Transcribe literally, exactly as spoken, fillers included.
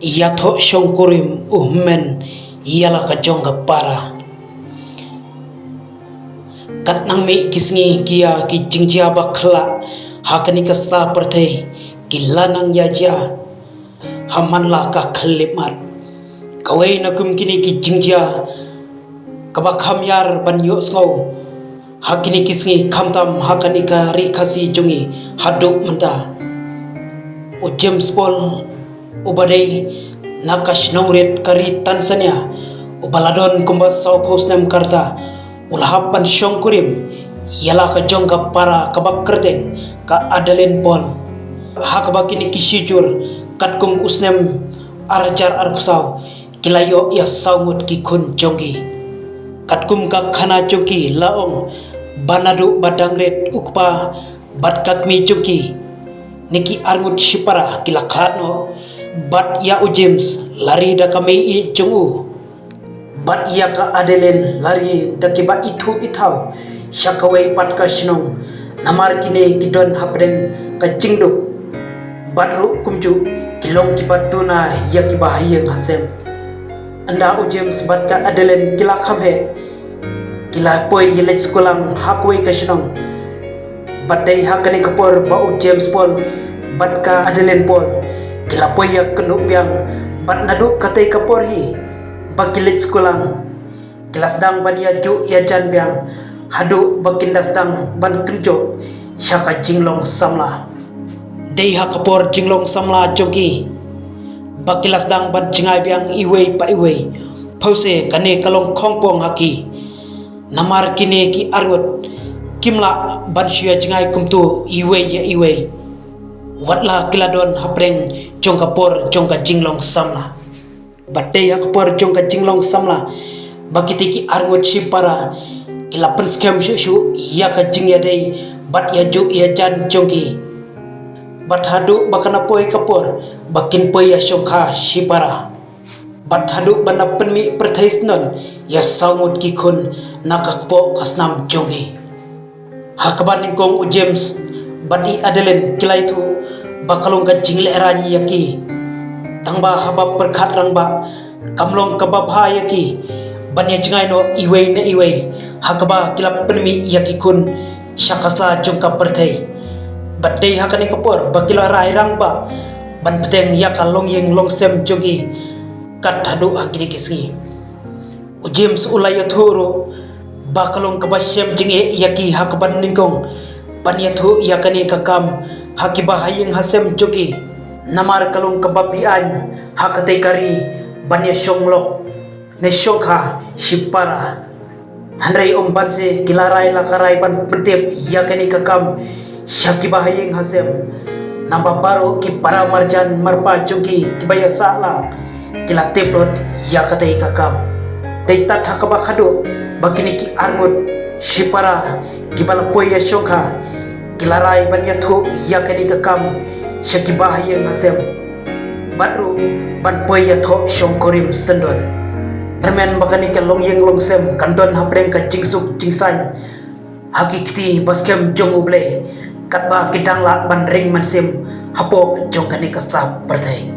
Ïathoh shongkurim u hynmen ïa la ka jong ka para. Kat nang mih ki sngi ki ïa ki jingjia ba khyllah ha kane ka sla pyrthei ki la nang ïa jia ha man la ka khyllipmat. Kawei na kum kine ki jingjia kaba kham ïar ban ïohsngew ha kine ki sngi khamtam ha kane ka ri Khasi jong ngi haduh mynta. U James Paul uba dei na ka shnong rit ka ri Tanzania uba la don kumba sawphew snem ka rta u la hap ban shongkurim ïa la ka jong ka para kaba kyrteng ka Adeline Paul. Ha kaba kine ki shijur katkum u snem ar hajar arphew saw ki la ïoh ïa saw ngut ki khun jong ki. Katkum ka khana jong ki la ong ba naduh ba dang rit u kpa bad ka kmie jong ki ne ki arngut shipara ki la khlad noh bad ïa u James la ri da ka mei-ïeit jong u bad ïa ka Adeline la ri da kiba ithuh ithaw sha kawei pat ka shnong. Namar kine ki don hapdeng ka jingduk bad ruh kumjuh ki long kiba duna ïa kiba ha ïing ha sem. Ynda u James bad ka Adeline ki la kham heh ki la poi ïaleit skul lang ha kawei ka shnong. Bad dei ha kane ka por ba u James Paul bad ka Adeline Paul ki la poi ïakynduh biang bad naduh katei ka por hi ba ki leit skul lang ki la sdang ban ïajuh ïajan biang haduh ba kin da sdang ban kynjoh sha ka jinglong samla. Dei ha ka por jinglong samla jong ki ba ki la sdang ban jngai biang iwei pa iwei. Phewse kane ka long khongpong ha ki. Namar kine ki arngut kim lah ban shu ïa jngai kumto iwei ïa iwei. Wat la ki la don hapdeng jong ka por jong ka jinglong samla. Bad dei ha ka por jong ka jinglong samla ba kitei ki arngut shipara ki la pynskhem shuh shuh ïa ka jingïadei bad ïajuh ïajan jong ki. Bad haduh ba kan da poi ka por ba kin poi ïashongkha shipara. Bad haduh ban da pynmih pyrthei syndon ïa saw ngut ki khun na ka kpoh ka snam jong ki. Ha kaba nyngkong u James bad i Adeline ki la ïathuh ba ka long ka jinglehrain ïa ki. Tangba haba pyrkhat rangbah kam long kaba bha ïa ki ban ïa jngai noh iwei na iwei ha kaba ki la pynmih ïa ki khun sha ka sla jong ka pyrthei. Bad dei ha kane ka por ba ki la rai rangbah ban bteng ïa ka longïing longsem jong ki kat haduh ha kine ki sngi. U James u la ïathuh ruh ba ka long kaba shem jingeh ïa ki ha kaba nyngkong ban ïathuh ïa kane ka kam ha kiba ha ïing ha sem jong ki. Namar ka long kaba be-aiñ ha katei ka ri ban ïashong lok ne shongkha shipara. Hynrei ym banse ki la rai la ka rai ban pyntip ïa kane ka kam sha kiba ha ïing ha sem. Naba baroh ki para marjan marpa jong ki kiba ïasah lang ki la tip lut ïa katei ka kam. Dei tad ha kaba khatduh ba kine ki arngut shipara kiba la poi ïashongkha ki la rai ban ïathuh ïa kane ka kam sha kiba ha ïing ha sem bad ruh ban poi ïathoh shongkurim syndon. Kyrmen ba kane ka longïing longsem kan don hapdeng ka jingsuk jingsaiñ ha ki kti ba skhem jong U Blei katba ki dang lah ban ring mynsiem hapoh jong kane ka sla pyrthei.